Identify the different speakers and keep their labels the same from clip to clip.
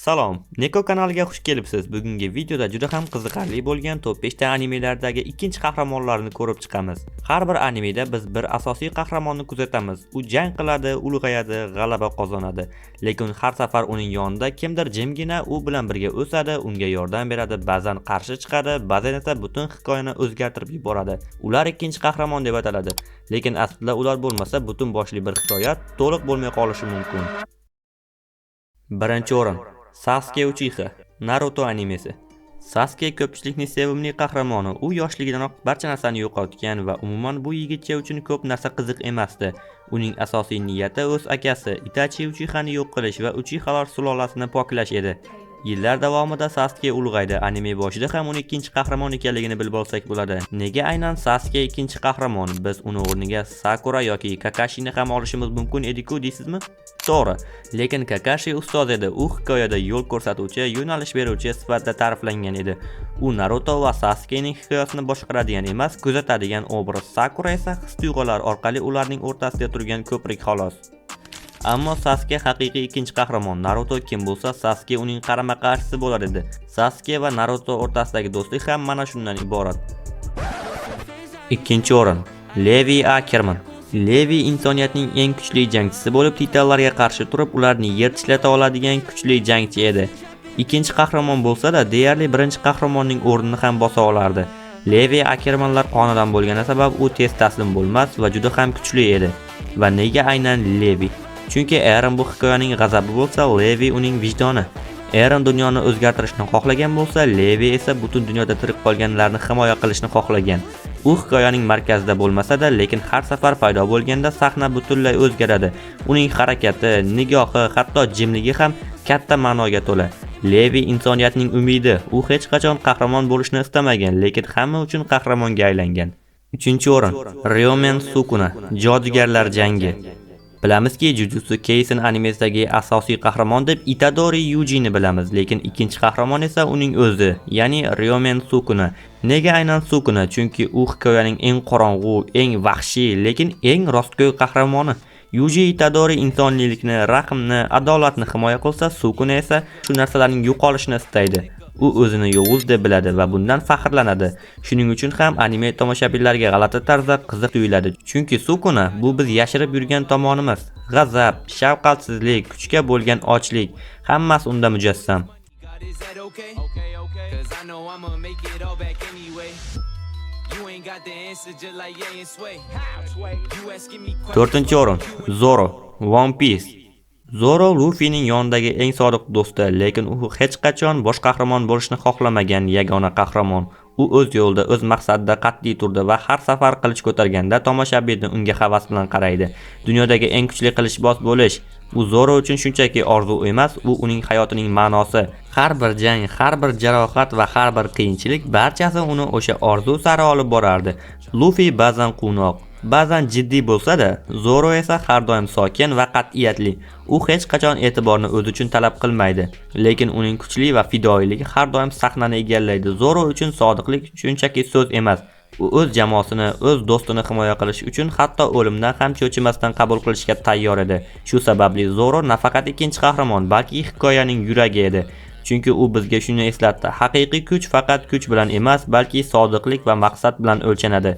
Speaker 1: Salom, Neko kanaliga xush kelibsiz. Bugungi videoda juda ham qiziqarli bo'lgan top 5 ta animelardagi ikkinchi qahramonlarni ko'rib chiqamiz. Har bir animeda biz bir asosiy qahramonni kuzatamiz. U jang qiladi, ulg'ayadi, g'alaba qozonadi. Lekin har safar uning yonida kimdir jimgina u bilan birga o'sadi, unga yordam beradi, ba'zan qarshi chiqadi, ba'zan esa butun hikoyani o'zgartirib yuboradi. Ular ikkinchi qahramon deb ataladi. Lekin aslida ular bo'lmasa butun boshli bir hikoya to'liq bo'lmay qolishi mumkin. Birinchi o'rin: Sasuke Uchiha, Naruto animesi. Sasuke ko'pchilikning sevimli qahramoni. U yoshligidanoq barcha narsani yo'qotgan va umuman bu yigitcha uchun ko'p narsa qiziq emasdi. Uning asosiy niyati o'z akasi Itachi Uchihani yo'q qilish va Uchihalar sulolasini poklash edi. Yillar davomida Sasuke ulg'aydi. Anime boshida ham uni ikkinchi qahramon ekanligini bilib olsak bo'ladi. Nega aynan Sasuke ikkinchi qahramon? Biz uni o'rniga Sakura yoki Kakashini ham olishimiz mumkin edi-ku deysizmi? To'g'ri, lekin Kakashi ustoz edi. U hikoyada yo'l ko'rsatuvchi, yo'nalish beruvchi sifatida ta'riflangan edi. U Naruto va Sasukening hikoyasini boshqaradigan emas, kuzatadigan obraz. Sakura esa his-tuyg'ular orqali ularning o'rtasida turgan ko'prik xolos. Ammo Sasuke haqiqiy ikkinchi qahramon. Naruto kim bo'lsa, Sasuke uning qarama-qarshisi bo'lar edi. Sasuke va Naruto o'rtasidagi do'stlik ham mana shundan iborat. Ikkinchi o'rin: Levi Ackerman. Levi insoniyatning eng kuchli jangchisi bo'lib, titanlarga qarshi turib, ularni yer tishlata oladigan kuchli jangchi edi. Ikkinchi qahramon bo'lsa-da, deyarli birinchi qahramonning o'rnini ham bosa olardi. Levi Ackermanlar qonidan bo'lgani sabab u tez taslim bo'lmas va juda ham kuchli edi. Va nega aynan Levi? Chunki Eren bu hikoyaning g'azabi bo'lsa, Levi uning vijdoni. Eren dunyoni o'zgartirishni xohlagan bo'lsa, Levi esa butun dunyoda tirik qolganlarni himoya qilishni xohlagan. U hikoyaning markazida bo'lmasa-da, lekin har safar paydo bo'lganda sahna butunlay o'zgaradi. Uning harakati, nigohi, hatto jimligi ham katta ma'noga to'la. Levi insoniyatning umidi. U hech qachon qahramon bo'lishni istamagan, lekin hamma uchun qahramonga aylangan. Uchinchi o'rin: Ryomen Sukuna, Jodugarlar jangi. Bilamizki, Jujutsu Kaisen animesidagi asosiy qahramon deb Itadori Yujini bilamiz, lekin ikkinchi qahramon esa uning o'zi, ya'ni Ryomen Sukuna. Nega aynan Sukuna? Chunki u hikoyaning eng qorong'u, eng vahshiy, lekin eng rostgo'y qahramoni. Yuji Itadori insoniylikni, rahmni, adolatni himoya qilsa, Sukuna esa shu narsalarning yo'qolishini istaydi. U o'zini yovuz deb biladi va bundan faxrlanadi. Shuning uchun ham anime tomoshabinlarga g'alati tarzda qiziq tuyuladi. Chunki Sukuna bu biz yashirib yurgan tomonimiz. G'azab, shafqatsizlik, kuchga bo'lgan ochlik hammasi unda mujassam.
Speaker 2: Is that okay? Okay. 'Cause I know I'ma make it all back anyway. You ain't got the answer, just like Ye and Sway. You asking me questions.
Speaker 1: To'rtinchi o'rin: Zoro, One Piece. Zoro Luffyning yonidagi eng sodiq do'sti, lekin u hech qachon bosh qahramon bo'lishni xohlamagan yagona qahramon. U o'z yo'lida, o'z maqsadida qat'iy turdi va har safar qilich ko'targanda tomoshabin unga havas bilan qaraydi. Dunyodagi eng kuchli qilichboz bo'lish bu Zoro uchun shunchaki orzu emas, u uning hayotining ma'nosi. Har bir jang, har bir jarohat va har bir qiyinchilik barchasi uni o'sha orzu sari olib borardi. Luffy ba'zan quvnoq, ba'zan jiddiy bo'lsa-da, Zoro esa har doim sokin va qat'iyatli. U hech qachon e'tiborni o'zi uchun talab qilmaydi, lekin uning kuchli va fidoyiligi har doim sahnani egallaydi. Zoro uchun sodiqlik shunchaki so'z emas. U o'z jamoasini, o'z do'stini himoya qilish uchun hatto o'limdan ham cho'chimasdan qabul qilishga tayyor edi. Shu sababli Zoro nafaqat ikkinchi qahramon, balki hikoyaning yuragi edi. Chunki u bizga shuni eslatdi: haqiqiy kuch faqat kuch bilan emas, balki sodiqlik va maqsad bilan o'lchanadi.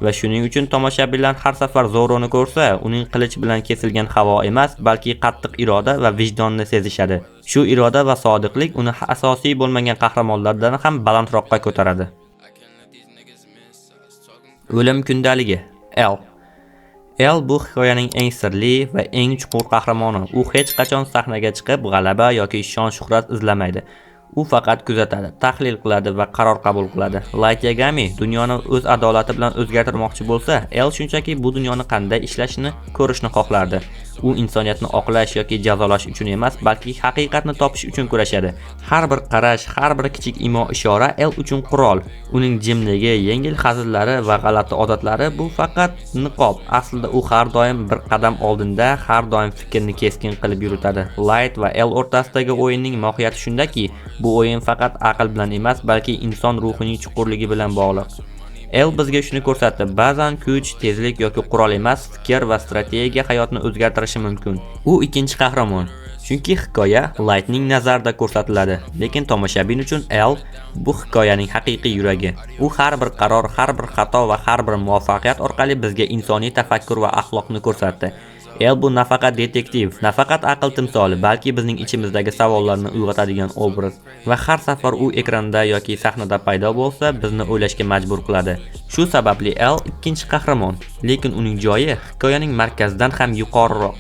Speaker 1: Va shuning uchun tomoshabinlar har safar Zoroni ko'rsa, uning qilich bilan kesilgan havo emas, balki qattiq iroda va vijdonni sezishadi. Shu iroda va sodiqlik uni asosiy bo'lmagan qahramonlardan ham balandroqqa ko'taradi. O'lim kundaligi, L. L bu hikoyaning eng sirli va eng chuqur qahramoni. U hech qachon sahnaga chiqib g'alaba yoki shon-shuhrat izlamaydi. U faqat kuzatadi, tahlil qiladi va qaror qabul qiladi. Light Yagami dunyoni o'z adolati bilan o'zgartirmoqchi bo'lsa, L shunchaki bu dunyoni qanday ishlashini ko'rishni xohlardi. U insoniyatni oqlash yoki jazolash uchun emas, balki haqiqatni topish uchun kurashadi. Har bir qarash, har bir kichik imo ishora L uchun qurol. Uning jimligi, yengil hazillari va g'alati odatlari bu faqat niqob. Aslida u har doim bir qadam oldinda, har doim fikrni keskin qilib yuritadi. Light va L o'rtasidagi o'yinning mohiyati shundaki, bu o'yin faqat aql bilan emas, balki inson ruhining chuqurligi bilan bog'liq. L bizga shuni ko'rsatdi: ba'zan kuch, tezlik yoki qurol emas, fikr va strategiya hayotni o'zgartirishi mumkin. U ikkinchi qahramon. Chunki u hikoyaning eng sirli, eng chuqur va eng Chunki hikoya Lightning nazarida ko'rsatiladi, lekin tomoshabin uchun L bu hikoyaning haqiqiy yuragi. U har bir qaror, har bir xato va har bir muvaffaqiyat orqali bizga insoniy tafakkur va axloqni ko'rsatdi. El bu nafaqat detektiv, nafaqat aql timsoli, balki bizning ichimizdagi savollarni uyg'otadigan obraz va har safar u ekranda yoki sahnada paydo bo'lsa, bizni o'ylashga majbur qiladi. Shu sababli El ikkinchi qahramon, lekin uning joyi hikoyaning markazidan ham yuqoriroq.